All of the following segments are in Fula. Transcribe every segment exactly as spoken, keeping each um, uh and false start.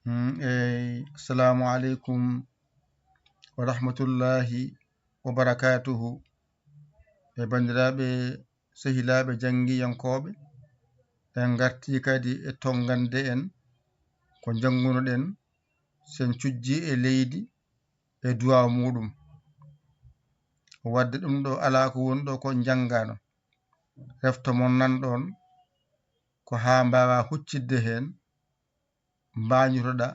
Mm, eey, assalamu aleykum wa rahmatullahi wa barakatuhu. E banndiraaɓe, sehilaaɓe janngiyankooɓe, en ngartii kadi e tonngande en ko njannguno-ɗen, sen cujji e leydi e duwaaw muuɗum. Waɗde ɗum ɗo alaa ko woni ɗo ko njanngaano. Refto mon nan ɗoon ko haa mbaawaa huccitde heen, mbaañotoɗaa,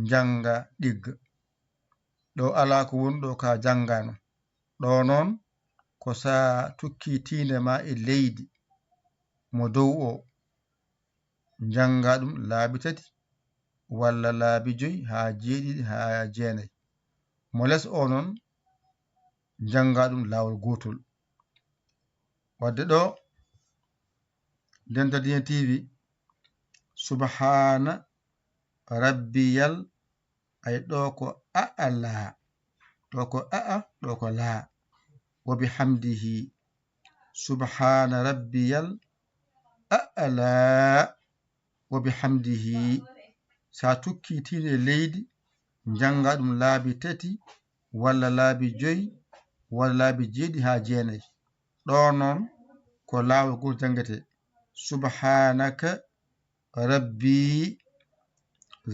njannga, ɗigga. Ɗo alaa ko woni ɗo ka janngaano. Ɗo noon ko so a tukkii tiinde ma e leydi mo dow o, njannga ɗum laabi tati walla laabi joyi haa jeeɗiɗi haa jeenayi. Mo les o noon, njannga ɗum laawol gootol. Waɗde ɗo, Denta Diine T V, subhaana rabbiyal, ay ɗo ko a'la, ɗo ko a'a, ɗo ko la, wa bihamdihi, subhaana rabbiyal a'la, wa bihamdihi. So a tukkii tiinde e leydi, njannga ɗum laabi tati walla laabi joyi walla laabi jeeɗiɗi haa jeenayi. Ɗo noon ko laawol gootol janngetee. Subhaanaka rabbi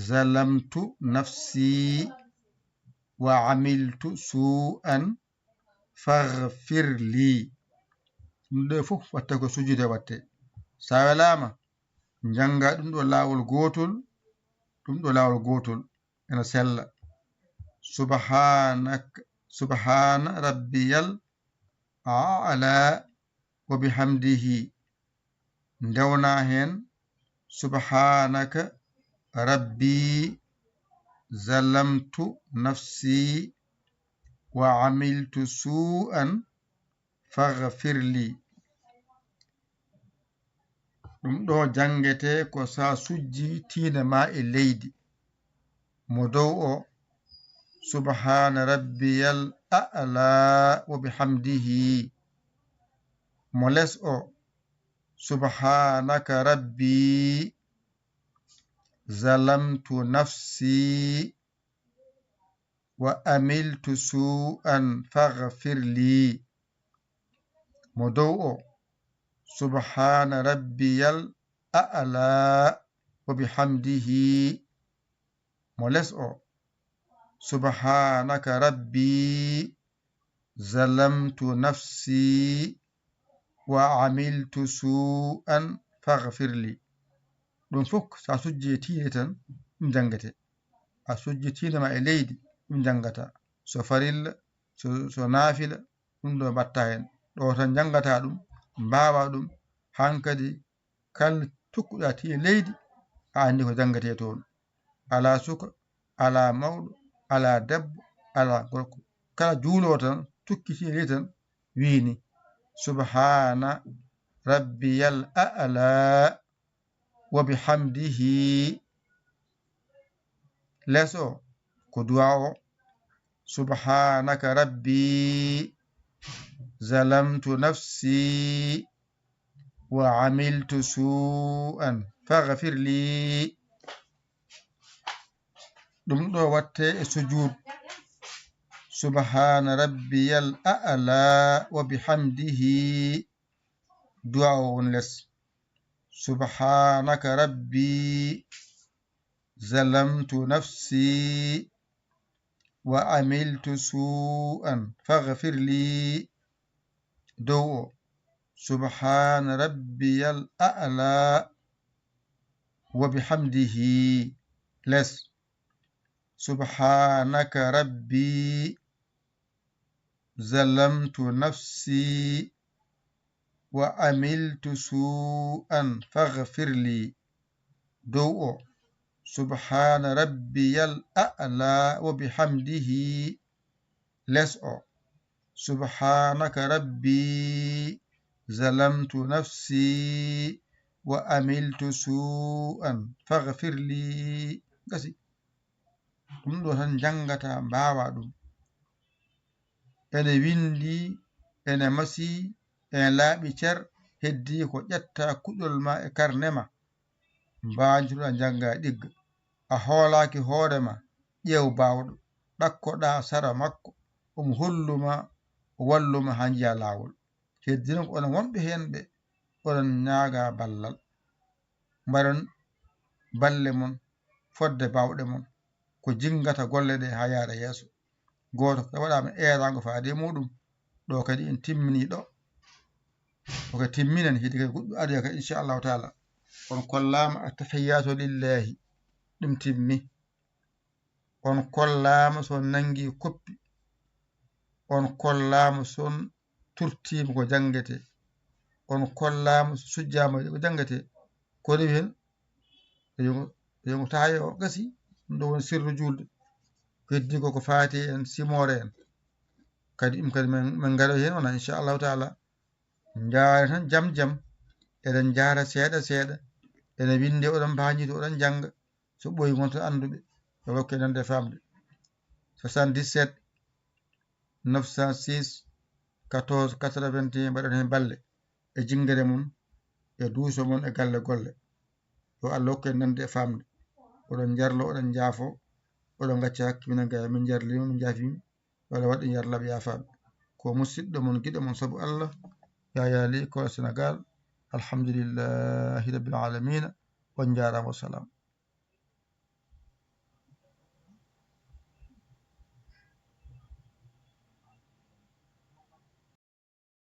zalamtu nafsi wa amiltu suu'an faghfir li. Ɗum ɗo fof watte ko sujude watte. So a welaama, njannga ɗum ɗo laawol gootol, ɗum ɗo laawol gootol, ena sella. Subhanak-, subhaana rabbiyal a'la wa bihamdihi. Ndewna heen, subhaanaka rabbi zalamtu nafsi wa amiltu suu'an faghfir li. Ɗum ɗo janngetee ko so a sujji tiinde ma e leydi. Mo dow o, subhaana rabbiyal a'la wa bihamdihi. Mo les o, subhaanaka rabbi zalamtu nafsi wa amiltu suu'an faghfir li. Mo dow o, subhaana rabbiyal a'la wa bihamdihi. Mo les o, subhaanaka rabbi zalamtu nafsi wa amiltu suu'an faghfir li. Ɗum fof, so a sujji e tiinde tan, ɗum janngete. A sujji tiinde ma e leydi, ɗum janngata. So farilla, so, so naafila, ɗum ɗo mbatta heen. Ɗo tan njanngata ɗum, mbaawa ɗum, hankadi kala tukkuɗa tiinde leydi, a anndi ko janngetee toon. Alaa suka, alaa mawɗo, alaa debbo, alaa gorko. Kala juuloowo tan, tukki tiinde leydi tan, wiini, subhaana rabbiyal a'la wa bihamdihi. Les o, ko du'a o, subhaanaka rabbi zalamtu nafsi wa amiltu suu'an faghfir li. Ɗum ɗo watte e sujuud. Subhaana rabbiyal a'la wa bihamdihi. Du'a o won les. Subhaanaka rabbi zalamtu nafsi wa amiltu suu'an faghfir li. Dow o, subhaana rabbiyal a'la wa bihamdihi. Les, subhaanaka rabbi zalamtu nafsi wa amiltu suu'an faghfir li. Dow o, subhaana rabbiyal a'la wa bihamdihi. Les o, subhaanaka rabbi zalamtu nafsi wa amiltu suu'an faghfir li. Gasi. Ɗum ɗo tan njanngata, mbaawa ɗum. Ene winndi, ene masi, ene laaɓi cer, heddii ko ƴetta kuɗol ma e karne ma, mbaajtoɗaa njannga ɗigga. a hoolaaki hoore ma, ƴeew baawɗo, ɗakkoɗaa sara makko, omo holluma, o walluma haa njiya laawol. Heddino ko onon wonɓe heen ɓe, oɗon ñaaga ballal. Mbaɗon balle mon fodde baawɗe mon, ko jinngata golle ɗe haa yaara yeeso. Gooto kala waɗaama eeraango faade e muuɗum. Ɗo kadi en timmini ɗo. Ko kadi timminen, hidi kadi goɗɗum aroya kadi, inchallahu taala. On kollaama attahiyatu lillahi, ɗum timmi. On kollaama so on nanngi koppi. On kollaama so on turtiima ko janngete. On kollaama so sujjaama ko janngete. Ko rewi heen, yo ngo, yo ngo tahaye o gasi. Ɗum ɗo woni sirru juulde. Ko heddi ko, ko faati en, simoore en. Kadi ɗum kadi min, min ngaro heen wona, inchallahu taala. Njaare tan jam jam. Eɗen njaara seeɗa seeɗa. Ene winndi, oɗon mbañi to, oɗon njannga. So ɓooyi wonta annduɓe. Yo wakke nande e faamde. Soixante-dix-sept, neuf cent six, quatorze quatre-vingt-un, mbaɗon heen balle e jinngere mon, e duuso mon, e galle golle. Yo Allah hokku en nande e faamde. Oɗon njarlo, oɗon njaafo, oɗon ngacca hakke, minen kay min njarliima, min njaafiima. Yo Allah waɗ en yar laɓi yaafaaɓe. Ko musidɗo mon, giɗo mon sabu Allah, Yaya Ly, Kola Sénégal. Alhamdulillahi Rabbil Alamina. On njaaraama, wassalam.